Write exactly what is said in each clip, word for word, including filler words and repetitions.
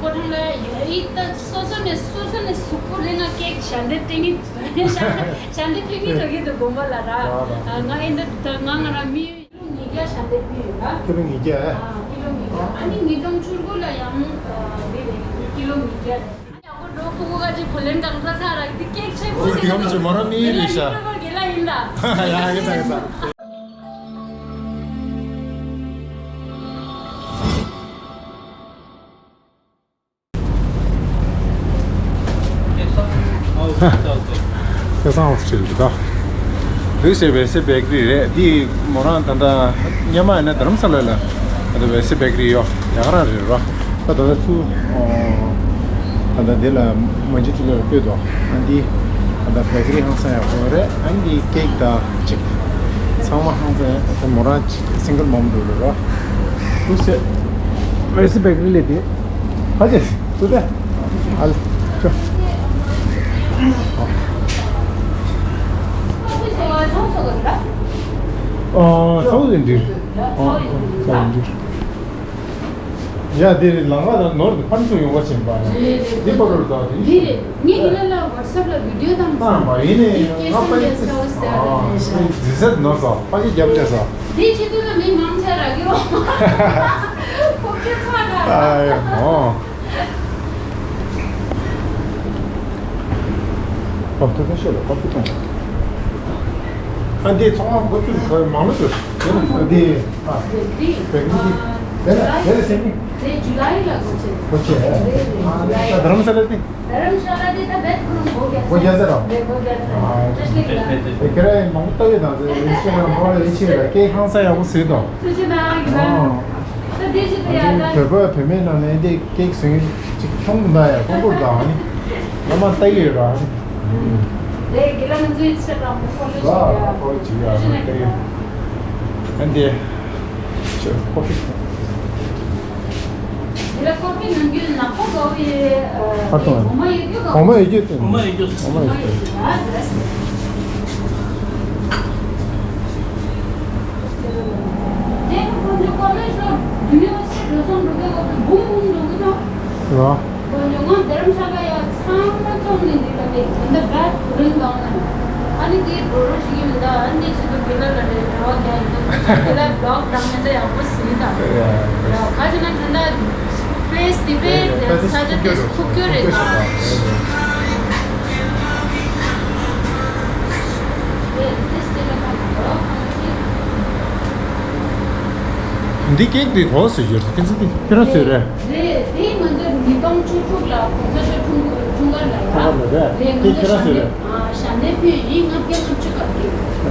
ཕོ་བྲང་ལ་ཡོད་ཡིག་ད་སོ་སོ་ནས་སོ་སོ་ནས་གཟུགས་པོ་རེ་ང་ཀེག་ཞལ་འདེབས་སྤྲད་ངེས་ཞལ་འདེབས་སྤྲད་ངེས་འགྲོ་གི་འདུག་དགོན་པ་ལ་ར། ང་ཨེ་འདྲ་ད་ང་ང་ར་མི་ཀི་ལོ་ཉིས་བརྒྱ་ཞལ་འདེབས་ཕུལ་ཡོད་ལ། ཀི་ལོ་ཉིས་བརྒྱ། ཨ་ཀི་ལོ་ཉིས་བརྒྱ། ཨ་ནི་ཉིས་སྟོང་བཅུ་དགུ་ལ་ཡང་འདི་རེད། ཀི་ལོ་ཉིས་བརྒྱ་རེད། ཡག་པོ་འགྲོ། ཕྲུ་གུ་ག་ཅིག་བུ་ལོན་གང་ཚ་ཚ་རག་འདི་ཀེག་ཆེན་པོ་ཞིག་དེ་གང་ཅིག་མ་ར་མི་རེད་ཤག་དགེ་ལ་ཡིན་ལ། ཡ་ཡིན་ད་ཡིན་ད། ཁ་སང་ཧོ་སི་ཊེལ་འདི་དག་རིགས་ཞེས་པའི་སི་བེ་ཀ་རི་རེད། འདི་མོ་རང་ད་ལྟ་སྔོན་མ་ཡིན་ན་རྡ་རམ་ས་ལ་ལ་ད་ལྟ་བའི་སི་བེ་ཀ་རི་ཡོད་ཡག་རང་རེད་རོ། ད་ད་ལྟ་ཚུ་ད་ལྟ་འདི་ལ་མ་ཇི་ཊི་ལ་སྤོས་དོ། ཨ་འདི་ད་ལྟ་བེ་ཀ་རི་ཧང་སང་ཡག་པོ་རེད། ཨ་འདི་ཀེག་དང་ཅིག་ཚང་མ་ཧང་སང་ཡག་མོ་རང་ཅིག་སིང་གལ་མོམ་འགྲོ་རེད་རོ། ཧུ་སེ་བེ་སི་བེ་ཀ་རི་ལས་དེ་ཧ་ཅེ་སུ་དེ་ཨ་ལ་ཅོ། ཨ་སོ་ཟིན་འདྲི། ཨ་སོ་ཟིན་འདྲི། ཡ་དེ་རེད། ལང་ཀ་དང་ནོར་དུ་ཕན་ཚུན་ཡོང་བ་བྱིན་པ་ནི་འདི་པར་རོ་དང་དེ་ཡིན། ངས་ཡིན་ན་ལ་ཝ་ཊི་སེབ་ལ་བི་ཌི་ཡོ་བཏང་སོང་། ཨ་མ་ཡིན་ནི་ང་པ་ཡིན། ཨ་འཛི་ཟེར་ནོར་སོང་། པ་ཡིན་རྒྱབ་ལས་སོང་། དེ་ཆེད་དུ་ལ་མི་མང་ཆེ་རག་ཡོད། ཁོ་ཁྱོད་ཚ་ར། ཨ་ཡ་མོ། པ་ཐུ་ཁ་ཤོད་ལ་པ་ཐུ་ཐོང་། ཨ་འདི་ཚོང་པ་འགོ་བཙུགས་ག་མང་ལོ་ཚོད། འདི་ཨ་འདི་བེག་རི་འདི་དེ་ལ་དེ་ལ་སེམས་ནི། དེ་ཇུ་ལའི་ལ་འགོ་ཚུགས། འགོ་ཚུགས་ཨ། ད་རྡ་རམ་ས་ལ་དེ། རྡ་རམ་ས་ལ་དེ་ད་བེད་ཁོ་རང་སྒོ་རྒྱག་སྒོ་རྒྱག་ས་ར། རེད་སྒོ་རྒྱག་ས་ར། བཀྲ་ཤིས་བདེ་ལེགས་ལ། དེ་ཁྱེད་རང་མང་པོ་ལྟ་ཡོད་དང་ཟེར་ཡིན་ཤེས་ར་འགྲོ་ལ་ཡིན་ཤེས་ར་ཀེག་ཧང་སང་ཡག་པོ་བཟོས་དང་། ཐུགས་རྗེ་གནང་གི་ཨ། ད་དེ་ཞིག་ཏུ་ཡ་ད། བོད་པ་བོད་མིའི་ནང་ནས་འདི་ཀེག་བཟོས་ཅིག་མཐོང་གི་འདུག་ཡ། ཀོང་པོར་འདུག་ཨ་ནི། ང་མ་ལྟ་གི་ཡོད་ར་ཨ་ནི། དེ་དགེ་ལགས་ང་ཚོའི་ཚེ་དང་པོ་ལ་ཞིག་ཡ། ཕོ་ཅིག་ཡ་ལྟ་གི་ཡོད། ཨ་འདི་ཁོ་པི། དེ་ལ་ཀོ་པི་ནང་རྒྱུན་ནག་པོ་གོ་བའི་ཨ་ཧར་ཏོང་ཨ་ནི། འོ་མ་ཡོད་རྒྱུ་གོ། འོ་མ་ཡོད་རྒྱུ་དེ། འོ་མ་ཡོད་རྒྱུ། འོ་མ་ཡོད་རྒྱུ། ཨ་དེ་རེད། དེ་ཁོང་ཚོ་ཀོ་ལེཇ་ལ་ཡུ་ནི་ཝར་སི་ཊི་འགྲོ་སོང་འགྲོ་གི་འོག་ཏུ་འབུམ་འབུམ་འགྲོ་གི་འདུག་ར། ཁོང་ཚོ་ང་རྡ་རམ་ས་ལ་ཡ་ཚང་མ་བཙོང་ནས་འདི་ལ་དེ་འདི་འདྲ་བད་བུ་རིན་གང་ན། ཨ་ནི་དེ་འགྲོ་རོགས་བྱེད་ཀྱི་མི་འདུག་ཨ་ནི་ཆེད་དུ་བི་ལ་ལ་རེ་རེ་བ་རྒྱག་ཡིན་ན་བི་ལ་བི་ལོག་བཏང་ནས་འདྲ་ཡག་པོ་ཟིན་ད། ཡ་ཁ་ཅིག་ན་ད་ལྟ་པི་ལེ་སི་དེ་བས་དེ་ས་ཆ་དེ་ཁུག་ཀྱོ་རེད་ད། འདི་ཀེག་འདི་གོ་ཟེར་ཡོད། ཁྱེད་ཚོ་འདི་ཁྱེད་རང་ཟེར་རེད། རེད། དེ་ང་ཚོ་ཉིས་སྟོང་བཅུ་དྲུག་ལ་གོང་ས་མཆོག་འཁྲུངས་འཁྲུངས་སྐར་ལ་ཡ། ཁོ་པ་ལ་རེད། རེད། དེ་ང་ཁྱེད་རང་ཚོ་ཟེར་རེད། ཞལ་འདེབས་ཕུལ་ཡིན། ལྔ་བརྒྱ་ལྔ་བཅུ་ལྔ་བརྒྱ།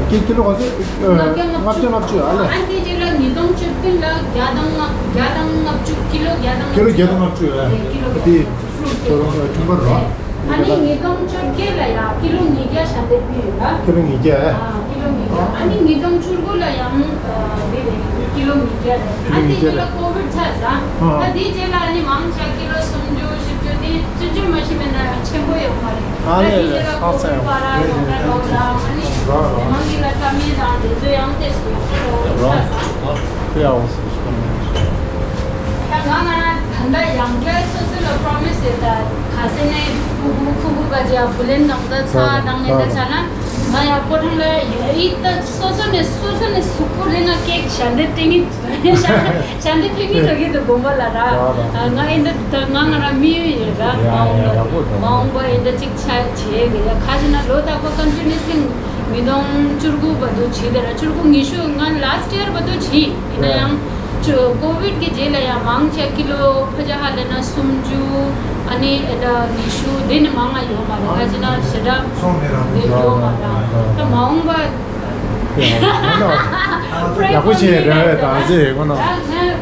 ཀེག་ཀི་ལོ་ག་ཚོད། ལྔ་བརྒྱ་ལྔ་བཅུ། ལྔ་བརྒྱ་ལྔ་བཅུ་ཨ་ལེ། ཨ་ནི་དེ་རྗེས་ལ་ཉིས་སྟོང་བཅུ་བདུན་ལ་བརྒྱ་དང་ལྔ་བརྒྱ་དང་ལྔ་བཅུ། ཀི་ལོ་བརྒྱ་དང་ལྔ་བཅུ། ཀི་ལོ་བརྒྱ་དང་ལྔ་བཅུ་ཨ། རེད། ཀི་ལོ་བརྒྱ་དང་ལྔ་བཅུ། དེ་ཁྱོད་རང་ཚོ་འཁྲུངས་སྐར་རོ། ཨ་ནི་ཉིས་སྟོང་བཅོ་བརྒྱད་ལ་ཡ་ཀི་ལོ་ཉིས་བརྒྱ་ཞལ་འདེབས་ཕུལ་ཡོད་ལ། ཀི་ལོ་ཉིས་བརྒྱ། ཨ་ཀི་ལོ་ཉིས་བརྒྱ། ཨ་ནི་ཉིས་སྟོང་བཅུ་དགུ་ལ་ཡང་ཨ་འདི་རེད། ཀི་ལོ་ཉིས་བརྒྱ་རེད། ཀི་ལོ་ཨ་ཉིས་དེ་བརྒྱ་རྗེས་ལ་རེད། ཀོ་བིཌ་ཆགས་ཙང་། ཨ་ཨ་དེ་རྗེས་ལ་ཨ་ནི་མང་ཆེ་ཀི་ལོ་སུམ་ཅུ་བཞི་བཅུ་དེ་བཅུ་བཅུ་མ་ཤི་མེད་ན་ཆེན་པོ་ཡོད་མ་རེད། ཨ་ཨ་ནི་དེ་རྗེས་ལ་ཁ་ཀོ་བིཌ་སང་བར་ར་ཡོང་ན་ལོག་ལ་ཨ་ནི་རོ་རོ། མི་མང་གི་ལ་ཀ་མི་དང་དེ་ཚོ་ཡང་ཏོག་ཙམ་ཡོང་ས་རོ་རོ། ཆགས་ཙང་། དེ་ཡང་འོང་སོང་། ད་ང་ང་ད་ལྟ་ཡང་བསྐྱར་སོ་སོ་ལ་པྲོ་མི་སི་ཡོད་ད། ག་ཟེར་ནས་ཕྲུ་གུ་ཕྲུ་གུ་ག་ཅིག་ཡ་བུ་ལོན་གང་ཙམ་ཚ་བཏང་ནས་ད་ཆ་ན་ང་ཡ་ཕོ་བྲང་ལ་ཡ་ཡིག་ད་སོ་སོ་ནས་སོ་སོ་ནས་གཟུགས་པོ་རེ་ང་ཀེག་ཞལ་འདེབས་སྤྲད་ངེས་ཞལ་འདེབས་སྤྲད་ངེས་འགྲོ་གི་འདུག་དགོན་པ་ལ་ར། ང་ཨེ་འདྲ་ད་ང་ང་རང་དམིགས་ཡུལ་ཡོད་ར། མ་འོངས་པ་མ་འོངས་པ་ཨེ་འདྲ་ཅིག་ཆ་བྱེད་གི་ཡ། ག་ཅིག་ན་ལོ་རྟག་པ་ཀོན་ཊི་ནུ་ཨ་སི་ལི་ཉིས་སྟོང་བཅུ་དགུ་བར་དུ་བྱས་ད་ར། བཅུ་དགུ་ཉི་ཤུ་ང་ལ་སི་ཊི་ཡར་བར་དུ་བྱས། ཡིན་ན་ཡང་། ཅོ་ཀོ་བིཌ་གི་རྗེས་ལ་ཡང་མང་ཆེ་ཀི་ལོ་ཕལ་ཆེར་ཧ་ལས་ན་སུམ་ཅུ། ཨ་ནི་ཨེ་ད་ཉི་ཤུ་དེ་ནི་མང་ང་ཡོད་མ་རེད། ཁ་ཅིག་ན་ཞེ་དྲག་དེ་ཡོད་མ་རེད། ད་མ་འོངས་པ། ཡག་པོ་བྱས་རེད་བས་ད་ཟེར་ཡོད་ན།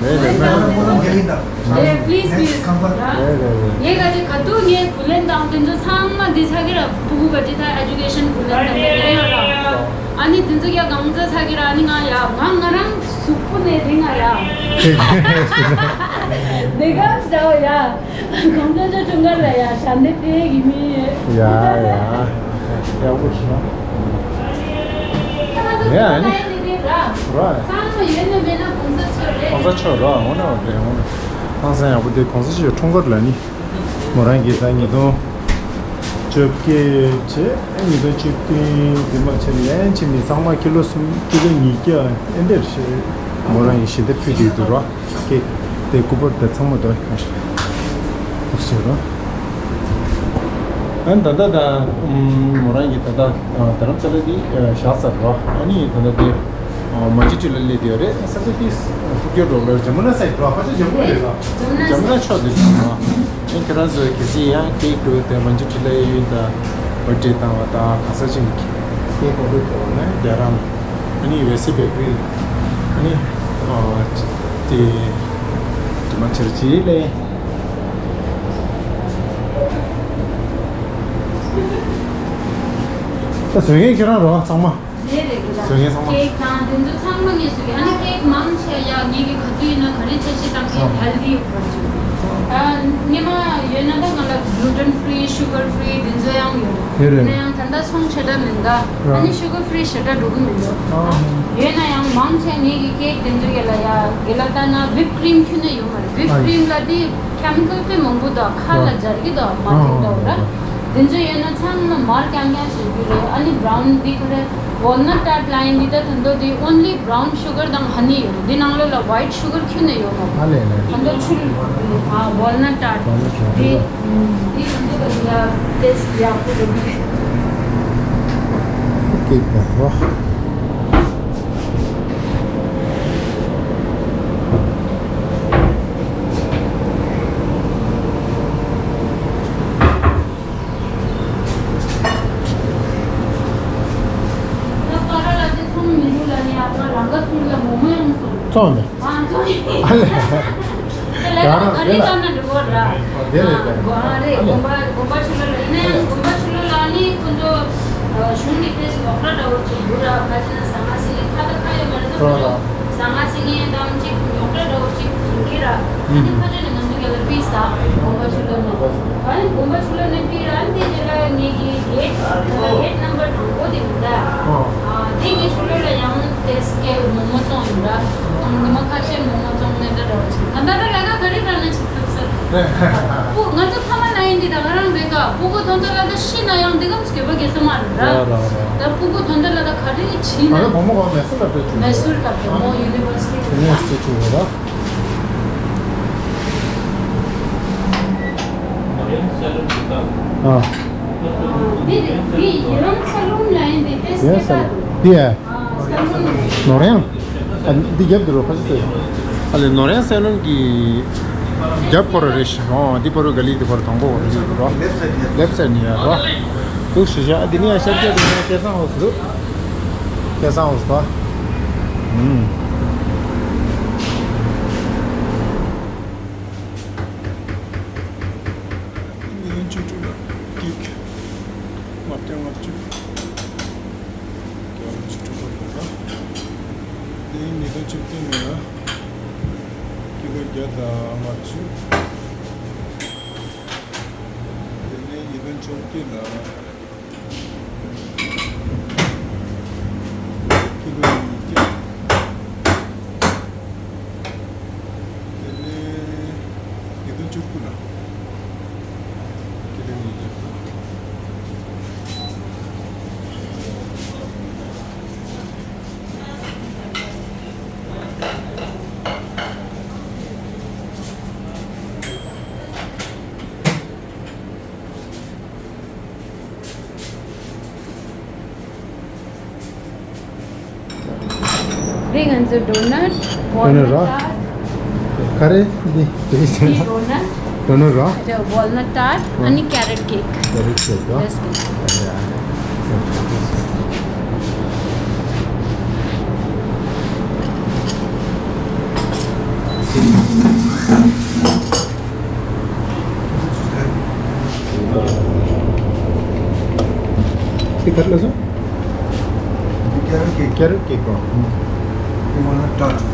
མེད་མེད་མེད། ཨེ་པི་ལི་སི་པི་ལི་སི། རེད་རེད་རེད། ངས་ག་ཅིག་ག་དུས་ངས་བུ་ལོན་དང་དེ་ཚོ་ཚང་མ་འདི་ཚ་གི་ར། ཕྲུ་གུ་ག་ཅིག་ད་ཨེ་ཇུ་ཀེ་ཤན་བུ་ལོན་དང་དེ་ཡོད་ར། ཨ་ནི་དེ་ཚོ་ཡ་གང་ཚ་ཚ་གི་ར། ཨ་ནི་ང་ཡ་ང་ང་རང་། གཟུགས་པོ་ནས་རིང་ང་ཡ། ཁེ་ཁེ་ཟེར་ན། འདི་ག་འདྲ་བ་ཡ། གང་ཚ་ཆ་ཆུང་ག་ལ་ཡ་ཞལ་འདེབས་སྤྲད་ཀྱི་མི། ཡ་ཡ། ཡག་པོ་ཞིག་ཡ་ནི། ར། ཚང་མ་ཡོད་ན་མེད་ན་གོང་ས་མཆོག་རེད། གོང་ས་མཆོག་ར་འོ་ན་འོ་དེ་འོ་ན། ཧང་སང་ཡག་པོ་དེ་གོང་ས་མཆོག་འཁྲུངས་སྐར་ལ་ནི། མོ་རང་གིས་ད་ཉིས་སྟོང་བཅོ་བརྒྱད་བྱས། ཉིས་སྟོང་བཅུ་བདུན་དེ་མ་ཆད་ལན་ཕྱིན་ནས་ཚང་མ་ཀི་ལོ་གསུམ། ཀི་ལོ་ཉིས་བརྒྱ་ཨེ་འདྲ་ཞིག་མོ་རང་གིས་ཞལ་འདེབས་ཕུལ་དུས་འདུག་རོ། ཀེག་དེ་སྐུ་པར་དེ་ཚང་མ་དོ་ཡ་ཞིག་རོ། ཨ་ད་ལྟ་ད་མོ་རང་གིས་ད་ལྟ་རྡ་རམ་ས་ལ་དེ་བཞག་ཚར་རོ། ཨ་ནི་ད་ལྟ་དེ། མ་ཇི་ཊི་ལ་སླེབས་བསྡད་ཡོད་རེད། ས་ཆ་དེ་ཕུག་ཀྱོག་འགྲོ་ལ་ཇ་མུ་ན་སའིཌ་འགྲོ། ཕལ་ཆེར་ཇ་མུ་ན་རེད་ལ། ཇ་མུ་ན་ཇ་མུ་ན་ཕྱོགས་དེ་རེད་ལ། ཨེ་ཁྱེད་རང་ཚོ་གལ་སྲིད་ཡང་ཀེག་འགྲོ་དེ་མ་ཇི་ཊི་ལ་གཡས་གཡོན་དང་བར་ཌེ་བཏང་བ་དང་ག་ས་ཅིག་ཀེག་འགྲོ་དེ་བ་ན་རྒྱ་རང་ཨ་ནི་ཝེ་སི་བེ་ཀ་རི་ཨ་ནི་དེ་དེ་མ་ཆེར་ཅི་ལས། ད་བཟོ་མཁན་ཁྱེད་རང་རོ་ཚང་མ། རེད་རེད་རེད། བཟོ་མཁན་ཚང་མ། ཀེག་དང་དེ་ཚོ་ཚང་མ་ངས་བཟོ་གི། ཨ་ནི་ཀེག་མང་ཆེ་ཡ་ངེད་ཀྱི་ག་དུས་ཡིན་ན་ག་རེ་འཆར་གཞི་བཏང་གི་ཨ། ཧེལ་དི་ཡོད་པ་ཅིག་ཨ་སྔོན་མ་ཡོད་ན་ད་ང་ལ་གླུ་ཊན་ཕི་རི་ཤུ་གར་ཕི་རི་དེ་ཚོ་ཡང་ཡོད་རེད། ཡོད་རེད། ཡིན་ན་ཡང་ད་ལྟ་ཚོང་ཆེ་དྲགས་མིན་ད། ཨ་ནི་ཤུ་གར་ཕི་རི་ཞེ་དྲགས་འགྲོ་གི་མི་འདུག་ཨ་ཡོད་ན་ཡང་མང་ཆེ་ངེད་ཀྱི་ཀེག་དེ་ཚོ་གི་ལ་ཡ་གི་ལ་ལྟ་ན་ཝིབ་ཀི་རིམ་ཁྱོན་ནས་ཡོད་མ་རེད། ཝིབ་ཀི་རིམ་ལ་དེ། ཀེ་མི་ཀལ་དཔེ་མང་པོ་དང་ཁ་ལ་སྦྱར་གི་དང་མ་ཐིག་དང་ར། དེ་ཚོ་ཡོད་ན་ཚང་མ་མར་རྐྱང་རྐྱང་བཟོ་རྒྱུ་རེད། ཨ་ནི་བྷ་རའུན་འདི་ཁོ་རེ་ཝོལ་ནཊ་ཊཱརཊ་ལ་ཡིན་འདི་ད་ད་དོ་དེ་ཨོན་ལི་བྷ་རའུན་ཤུ་གར་དང་ཧ་ནི་ཡོད། འདི་ནང་ལོགས་ལ་ཝའིཊ་ཤུ་གར་ཁྱོན་ནས་ཡོད་མ་རེད། ཨ་ལས་ལས། ད་དོ་ཆུ་ཨ་ཝོལ་ནཊ་ཊཱརཊ་ཝོལ་ནཊ་ཊཱརཊ་འདི་འདི་ད་དོ་ད་ཡ་ཏེས་ཡག་པོ་རེད། ཀེག་པ་རོ། ཚོང་མེད། ཨ་ལས། ད་ལྟ་ག་རེ་ལྟར་ན་འགྲིག་གོ་ར། དེ་རེད་དེ། དགོན་རེད། དགོན་པ་དགོན་པ་ཆུ་ལོ་ལ་ཡིན་ན་ཡང་དགོན་པ་ཆུ་ལོ་ལ་ནི་ཁོ་ཚོ་གཞུང་གི་ཏེས་ལོག་ར་འདྲ་བོ་ཅིག་འདུག་ར། ཁ་ཅིག་ན་ཟ་མ་ཟིན་ནས་ཁ་ད་ཁ་ཡོད་མ་རེད་ད། ཁོ་ཚོ་ཟ་མ་ཟིན་ནས་དང་ཅིག་ལོག་ར་འདྲ་བོ་ཅིག་ཡིན་གི་ར། ཨ་ནི་ཁ་ཅིག་ནས་ང་ཚོ་ག་ལ་པི་ས་དགོན་པ་ཆུ་ལོ་ནས་ཨ་ནི་དགོན་པ་ཆུ་ལོ་ནས་པི་ར། ཨ་ནི་དེ་རྗེས་ལ་ངེད་ཀྱི་གེ་ཊི་ད་ལྟ་གེ་ཊི་ནམ་བར་དང་པོ་དེ་མི་འདྲ། ཨ་དེ་ངའི་ཆུ་ལོ་ལ་ཡང་ཏེས་ཀེ་མོག་མོག་བཙོང་ཡིན་ར། ཨ་ནི་མ་ཁ་ཤས་མོག་མོག་བཙོང་ནས་འདྲ་འདྲ་བོ་ཅིག་ད་ལྟ་ད་ལ་ཀ་ག་རེ་ར་ན་ཅིག་ཐུབ་ས། པུ་ང་ཚོ་ཕ་མ་ན་ཡིན་འདི་ད་ང་རང་རེད་ཀ། སྤུ་གུ་དོན་དག་ལ་ད་ཤི་ན་ཡང་འདི་གམ་སྐྱོ་པ་གེ་ས་མ་རེད་ར། ར་ར་ར། ད་སྤུ་གུ་དོན་དག་ལ་ད་ག་རེ་བྱིན་ན། ད་ལྟ་བུ་མོ་ག་མེ་སུར་ལ་སྤྲད་བྱུང་། མེ་སུར་ལ་སྤྲད་མོ་ཡུ་ནི་ཝར་སི་ཊི་ཡུ་ནི་ཝར་སི་ཊི་བྱུང་ར། ཨ། འདི་འདི་ཡི་རང་ས་ལུང་ལ་ཡིན་འདི་ཏེས་ཡིན་ས་ལུང་འདི་ཡ། ནོར་ཡང་། ཨ་འདི་རྒྱབ་འདི་རུ་ཁ་ཤས་ཟེར། ཨ་ལས་ནོར་ཡང་སན་ལུན་གྱི་རྒྱབ་སྐོར་རེ་ཞིག་ཨོ་འདི་པར་ག་ལི་འདི་པར་དང་པོ་བར་ཞིག་འདུག་རོ། ལེབ་སའིཌ་ནས་ཡ་རོ། འདུག་ཞུ་བྱ་ཨ་འདི་ནི་ཡ་ཤར་རྒྱབ་འདི་ནི་སྐལ་བཟང་ཧོ་སི་འདུག་སྐལ་བཟང་ཧོ་སི་དོ། ཨུམ། ཉིས་སྟོང་བཅུ་དྲུག་ལ་ཀིག་ལྔ་བརྒྱ་ལྔ་བཅུ། བརྒྱ་བཅུ་དྲུག་པ་རེད་པ། དེ་ཉིས་སྟོང་བཅུ་བདུན་ལ་ཀིག་བརྒྱ་དང་ལྔ་བཅུ། དེ་ནས་ཉིས་སྟོང་བཅོ་བརྒྱད་ལ་ཀི་ལོ་ཉིས་བརྒྱ། དེ་ནས་ཉིས་སྟོང་བཅུ་དགུ་ལ་ཀི་ལོ་ཉིས་བརྒྱ། རེད། ང་ཚོ་ཌོ་ནཊ། ཌོ་ནཊ་རོ། ཝོལ་ནཊ་ཊཱརཊ། ག་རེ་འདི་དེ་ཞིག་ཌོ་ནཊ། ཌོ་ནཊ་རོ། ཝོལ་ནཊ་ཊཱརཊ། ཨ་ནི་ཀེ་རོཊ་ཀེག་ཀེ་རོཊ་ཀེག་རོ། ཡེས་ཀེག་འདི་ག་རེ་ལབ་སོང་། ཀེ་རོཊ་ཀེག་ཀེ་རོཊ་ཀེག་གོ། ཝོལ་ནཊ་ཊཱརཊ།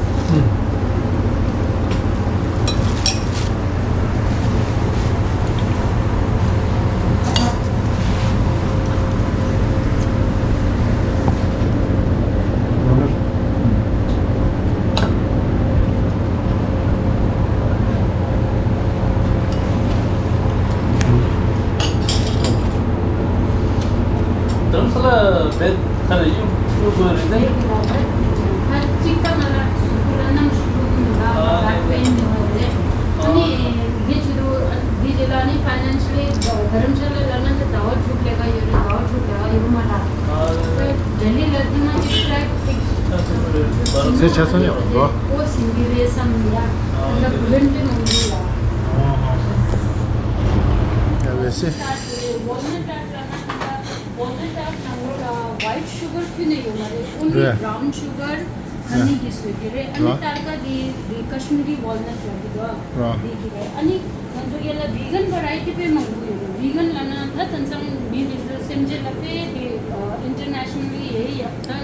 རེད། ཁ་ལ་གཡུག་གཡུག་དགོས་རེད་དེ། ཁ་གཅིག་ད་ང་ལ་གཟུགས་པོ་ལ་གནམ་གཤིས་ལྷུག་གི་མི་འདུག་ཨ་ཁ་པེན་ཡོད་རེད། ཨ་ནི་འདི་བྱེད་དུས་འདི་རྗེས་ལ་ནི་ཕའི་ནན་ཤལ་ལི་དྷ་རམ་ཤ་ལ་ལ་ན་ད་ཟླ་བ་དྲུག་ལས་ཀ་ཡོད་རེད། ཟླ་བ་དྲུག་ལས་ཀ་ཡོད་མ་རེད། ཨ་ལྡི་ལི་ལ་ཐེངས་མ་གཅིག་ཕི་ལའིཊ་ཊིག་ཚེ་ཆ་ཚང་ཡོད་འགྲོ། ཨོ་སིང་གི་རེད་བསམ་ཡ། ད་བུ་ལོན་དེ་མང་གི་ཡ། ཡ་ལེ་སི། ཝོལ་ནཊ་ཊ་ལ་ན་ད་ཝོལ་ནཊ་ཊ་ནང་ལོགས་ལ་ཝའིཊ་ཤུ་གར་ཁྱོན་ནས་ཡོད་མ་རེད། ཨོན་ལི་རེད། བྷ་རའུན་ཤུ་གར་ཧ་ནི་གིས་བཟོས་ཀྱི་རེད། ཨ་ནི་རེད། སྟར་ཀ་དེ་དེ་ཀ་ཤི་མི་རི་ཝོལ་ནཊ་ལབ་ཀྱི་འདུག་རེད། དེ་གི་རེད། ཨ་ནི་ང་ཚོ་ཡ་ལ་བི་གན་བ་རའི་ཊི་དཔེ་མང་པོ་ཡོད་རེད། བི་གན་ལབ་ན་ད་དེང་སང་མི་དེ་ཚོ་སེམས་ཅན་ལ་དཔེ་དེ་ཨ་ཨིན་ཊར་ནེ་ཤ་ནལ་ལི་ཡ་ཡ་ད་ཨ་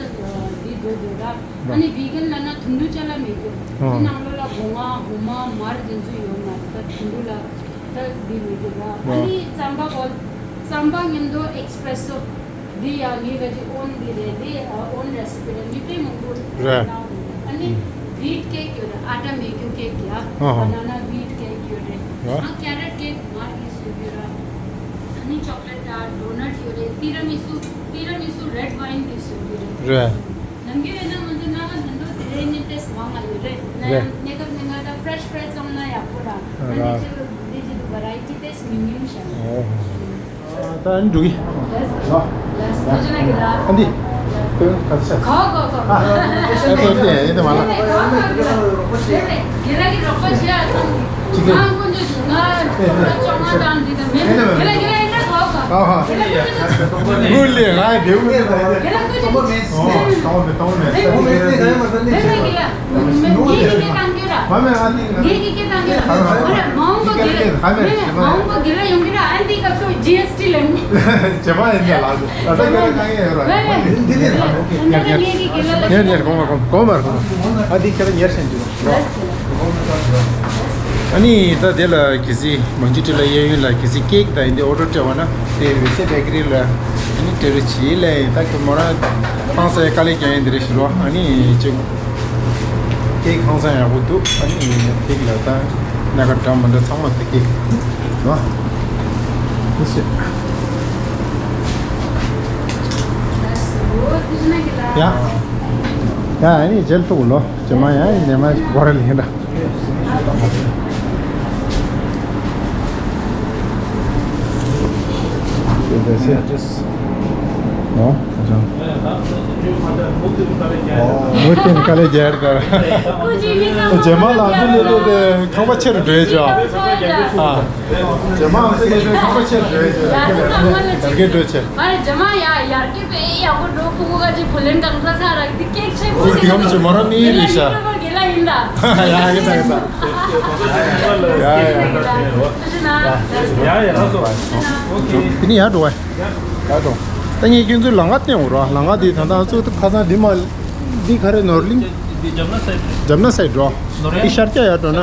དེ་འདོད་འདོད་ར། ཨ་རེད། ནི་བི་གན་ལབ་ན་དུད་འགྲོ་ཅ་ལག་མེད་རྒྱུ། ཨ། དེ་ནང་ལོགས་ལ་སྒོ་ང་སྒོ་མ་མར་དེ་ཚོ་ཡོད་མ་རེད། ད་དུད་འགྲོ་ལ་ད་དེ་མེད་རྒྱུ་ར། ཨ། ཨ་ནི་རྩམ་པ་གོ་རྩམ་པ་མཉམ་དུ་ཨེག་སི་པི་རེ་སོ། འདི་ཡ་ངའི་ག་ཅིག་ཨོན་འདི་རེད། འདི་ཨོན་རེ་སི་པི་རེད། མི་དཔེ་མང་པོ་རེད། ཨ་ནི་ཝིཊ་ཀེག་ཡོད་རེད། ཨ་ཊ་མེད་རྒྱུ་ཀེག་ཡ། ཨ་ཧ། བ་ན་ན་ཝིཊ་ཀེག་ཡོད་རེད། ཨ། ཨ་ཀེ་རོཊ་ཀེག་མར་གྱིས་བཟོ་རྒྱུ་ར། ཨ་ནི་ཅོག་ལེཊ་དང་ཌོ་ནཊ་ཡོད་རེད། ཏི་ར་མི་སུ་ཏི་ར་མི་སུ་རེཌ་ཝའིན་གྱིས་བཟོ་རྒྱུ་རེད། རེད། ནམ་རྒྱུན་ཡིན་ན་ང་ཚོ་སྣ་ཁ་འདི་འདྲ་དེ་རིང་ནི་ཏེས་མང་ང་ཡོད་རེད། ན་རེད། ཡང་གནས་སྐབས་ནི་ང་ད་ཕི་རེ་ཤི་ཕི་རེ་ཤི་བཙོང་ན་ཡག་པོ་ར། ཨ་ནི་ར། ཅི་ལོ་འདི་ཅི་འདུག་བ་རའི་ཊི་ཏེས་མི་ཉུང་ཤག་ཨོ། ད་ཨ་ནི་འགྲོ་གི། ལགས་སོ། ལགས་སོ། ཐུགས་རྗེ་གནང་གི་ལགས། ཨ་འདི། ཁོས་ག་ཚོད་བྱས། གོ་གོ་གོ། ཨ། ཨ་ཁོས་བལྟས་ཡིན་དེ་མ་ལ། ནས་ནས་གོ་གོ་གོ། ནས་ནས་དགེ་ལགས་ཀྱི་རོགས་པ་བྱེད་ཨ་ཚང་གི། ཅི་གི། ང་དཀོན་མཆོག་ང་ཁོ་ར་བཅོ་ལྔ་དང་འདི་དང་མེད། དགེ་ལགས་དགེ་ལགས་ཡིན་ན་གོ་གོ། ཨ་ཧ། དགེ་ལགས་དཀོན་མཆོག་ཅི། ངུ་ལེ་ང་ཡི་བེའུ་ལེ་ད་ཡིན་དེ། དགེ་ལགས་དཀོན་མཆོག་ཅི། ཨོ། ཏོང་མེད་ཏོང་མེད། དེ་ནས་དགེ་ལགས། ངས་ཀྱི་སྐད་བཏང་གི་ར། ངས་ཀྱི་སྐད་བཏང་གི་ར། ཨ་ར་མ་འོངས་པ་དགེ་ལགས། མ་འོངས་པ་དགེ་ལགས་ཡོང་གི་ར། ཨ་འདི་སྐབས་སུ་ཇི་ཨེསི་ཊི་ལེན། ཇེ་མ་ཡིན་ན་ལགས། ད་ལྟ་ཁྱེད་རང་གང་ཡིན་ཡོད་ར། ངས་ཀྱི་སྐད་ལ། ཉེར་ཉེར་གོང་མ་གོང་གོང་མར་གོང་། ཨ་འདི་ཁྱེད་རང་ཉེར་ཤན་འདུག་ཨ་ནི་ད་དེ་ལ་གལ་སྲིད་མང་ཆེ་ཁྲི་ལ་གཡས་གཡོན་ལ་གལ་སྲིད་ཀེག་དང་ཡིན་དེ་ཨོ་ཌར་སྤྲད་པ་ན་དེ་འོད་ཟེར་བེ་ཀ་རི་ལ་ཨ་ནི་སྤྲད་རོགས་བྱེད་ལབ། ད་ཁྱོད་མོ་རང་ཧང་སང་དཀའ་ལས་རྒྱག་ཡིན་དེ་རེད་ཞུ་རོགས། ཨ་ནི་ཅིག་ཀེག་ཧང་སང་ཡག་པོ་འདུག་ཨ་ནི་ཀེག་ལ་ད་གནས་ག་འདྲ་མི་འདྲ་ཚང་མ་དེ་ཀེག་རོ། ཨ་ནི་ཤེས། ཡ། ཡ་ཨ་ནི་རྗེས་ཐུག་ལོ། རྗེས་མ་ཡ་ནས་མ་སྒོ་ར་ལེན་ར། ཨོ། མུ་སྟེགས་དཀའ་ལས་རྒྱག་རེད་ད། རྗེས་མ་ལ་འདི་ལས་ལས་དེ་ཁང་པ་ཆེ་རུ་འགྲོ་ཡས་ཅོ། ཨ། རྗེས་མ་འདི་ལས་དེ་ཁང་པ་ཆེ་རུ་འགྲོ་ཡས་ཅོ། ཡར་རྒྱས་འགྲོ་ཆེ། ཨ་རེ་རྗེས་མ་ཡ་ཡར་རྒྱས་དཔེ་ཡག་པོ་འགྲོ། ཁུ་ཁུ་ག་ཅིག་བུ་ལོན་གང་ས་ས་རག་འདི་སྐད་ཆེ་པོ། འོ་འདི་གམ་ཆེ་མོ་རང་མི་རེད་ཤག་དགེ་ལགས་ཡིན་ད། ཡ་ཡ་ཡིན་ད་ཡིན་ད། ཡ་ཡ་ཡ་ཡ། ཐུགས་རྗེ་གནང་། ཡ་ཡ་ལགས་སོ། ཨོ་ཁེ། དེ་ནས་ཡར་འགྲོ་བ། ཡར་འགྲོ། ད་ངས་ཁྱོད་ཚོའི་ལམ་ཁ་བསྟན་འོང་རོགས། ལམ་ཁ་འདི་ད་ལྟ་ཚོ་ཁ་སང་འདི་མ་འདི་ག་རེ་ནོར་གླིང་། འདི་འདི་ཇམ་ན་སའིཌ། ཇམ་ན་སའིཌ་རོ། ནོར་ཡང་འདི་ཤར་རྒྱག་ཡར་འགྲོ་ན།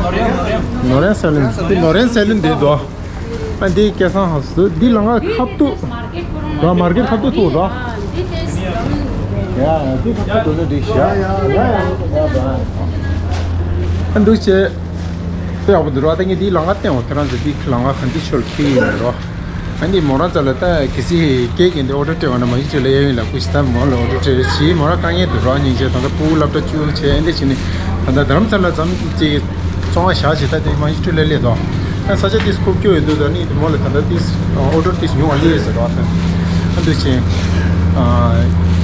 ནོར་ཡང་ནོར་ཡང་། ནོར་ཡང་སའི་ལན། འདི་ནོར་ཡང་སའི་ལན་འདི་འདུག་ཨ་འདི་སྐལ་བཟང་ཧ་སུ་འདི་ལམ་ཁ་ཁ་ཐུག་ར། མར་ཀེཊ་ཁ་ཐུག་ཐུག་ར། ཡ་ཡ་འདི་ཁ་ཐུག་འགྲོ་ན་འགྲིག་ཤག་ཡ་ཡ་ཡ་ཡ། ཨ་འདུག་ཅེ། དཔེ་ཡག་པོ་འདུག་ར། ད་ངས་འདི་ལམ་ཁ་བསྟན་འོང་། ཁྱེད་རང་ཚོ་འདི་ལམ་ཁ་ག་འདི་ཆོལ་ཁེ་ཡིན་རོ། ཨ་ནི་མོ་རང་རྩ་ལ་ད་གལ་སྲིད་སྐད་ཀྱི་འདི་ཨོ་ཌར་སྤྲད་པ་ན་མ་གཞི་ཆོལ་ལ་གཡས་གཡོན་ལ་སྐུ་ཞིག་ད་མོ་ལ་ཨོ་ཌར་སྤྲད་ཞེས་མོ་རང་དཀའ་ངལ་འདུག་རོ། སྙིང་རྗེ། ད་ལྟ་ཕྲུ་གུ་སློབ་གྲྭ་བཅུ་བྱས་འདི་བྱས་ནི་ད་ལྟ་རྡ་རམ་ས་ལ་ཙམ་ཅིག་བཙོང་བ་བཞག་བྱས། ད་དེ་མ་གཞི་ཆོལ་ལ་སླེབས་དོ། ད་ས་ཆ་དེ་ཁུག་ཀྱོག་ཡོད་འདུག་ད་ནི་མོ་ལ་ད་ལྟ་དེ་ཨོ་ཌར་དེ་ཉུང་བ་སླེབས་ཟེར་རོ། ད་ཨ་འདུག་ཅེ།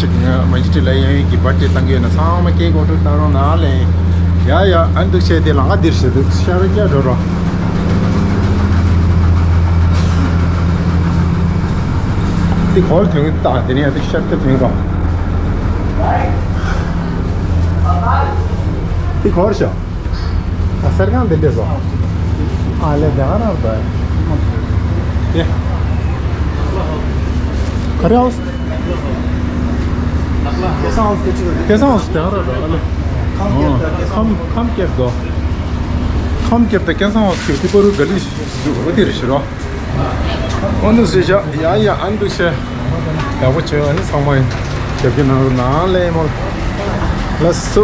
ཅིག་མ་གཞི་ཆོལ་ལ་གཡས་གཡོན་གྱི་བར་དེ་བཏང་གི་ཡོད་ན་ཚང་མ་སྐད་ཨོ་ཌར་བཏང་རོགས་གནང་ལེ། ཡ་ཡ་ཨ་འདུག་བྱས་དེ་ལམ་ཁ་འདིར་བྱས་འདུག་ཤར་རྒྱག་འགྲོ་རོགས། འདི་གོར་དོན་དང་དེ་ནས་ཡང་འདི་ཤར་ཏེ་དོན་རོགས། འདི་གོར་ཤོག་ཨ་གསར་ཁང་འདི་འདྲས་སོ། ཨ་ལེ་དེ་ག་རང་རེད། ཡེ། ག་རེ་ཨའོ། སྐལ་བཟང་ཨའོ་དེ་ག་རང་རེད། ཨ་ལེ། ཁམས་ཁེབས་དོ། ཁམས་ཁེབས་དོ། སྐལ་བཟང་ཨའོ་ཁེབས་དེ་པ་རུ་ག་ལི་འདུག་འོ་དེ་རེད་ཤི་རོ། ཨོ་འདུག་ཟེར་ཤག་ཡ་ཡ་ཨ་འདུག་ཤག་ཡག་པོ་བྱོས། ཨ་ནི་ཚང་མ་རྒྱབ་ཀྱི་ནང་རུ་ནང་ལེ་མོ། ལགས་སོ།